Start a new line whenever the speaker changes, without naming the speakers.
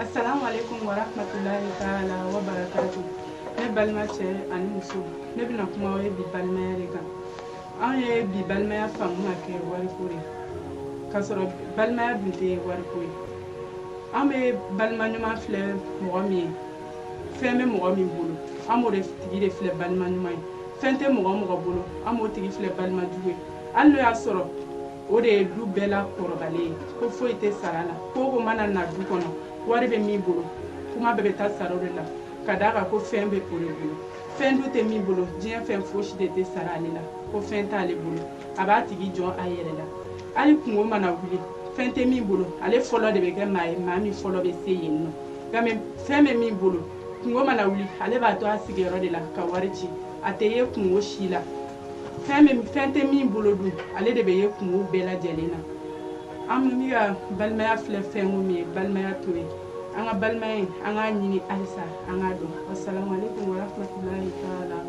Assalamu alaikum wa rahmatullahi ta'ala wa barakatuh. Ne balima cɛ ani muso, ne bɛna kuma aw ye bi balimaya de kan. Anw ye bi balimaya faamu ka kɛ wariko de ye, k'a sɔrɔ balimaya dun tɛ wariko ye. An bɛ balima ɲuman filɛ mɔgɔ min ye, fɛn bɛ mɔgɔ min bolo, an b'o de tigi de filɛ balima ɲuman ye. Fɛn tɛ mɔgɔ o mɔgɔ bolo, an b'o tigi filɛ balima jugu ye, hali n'o y'a sɔrɔ o de ye du bɛɛ la kɔrɔbalen ye. Ko foyi tɛ sara la, ko o ko mana na du kɔnɔ, wari bɛ min bolo, kuma bɛɛ bɛ taa sara o de la, ka d'a kan ko fɛn bɛ o de bolo. Fɛn du tɛ min bolo, diɲɛ fɛn fosi de tɛ sara ale la, ko fɛn t'ale bolo, a b'a tigi jɔ a yɛrɛ la. Hali kungo mana wuli, fɛn tɛ min bolo, ale fɔlɔ de bɛ kɛ maa ye, maa min fɔlɔ bɛ se yen nɔ. Nka mɛ fɛn bɛ min bolo, kungo mana wuli, ale b'a to a sigiyɔrɔ de la ka wari ci, a tɛ ye kungo si la. Fɛn bɛ fɛn tɛ min bolo dun, ale de bɛ ye kungo bɛɛ lajɛlen na. An bɛ ka balimaya filɛ fɛn ko min ye, balimaya to ye. An ka balimaya in, an k'a ɲini halisa, an k'a dɔn. Wasalamu aleykum warahmatulahi taala.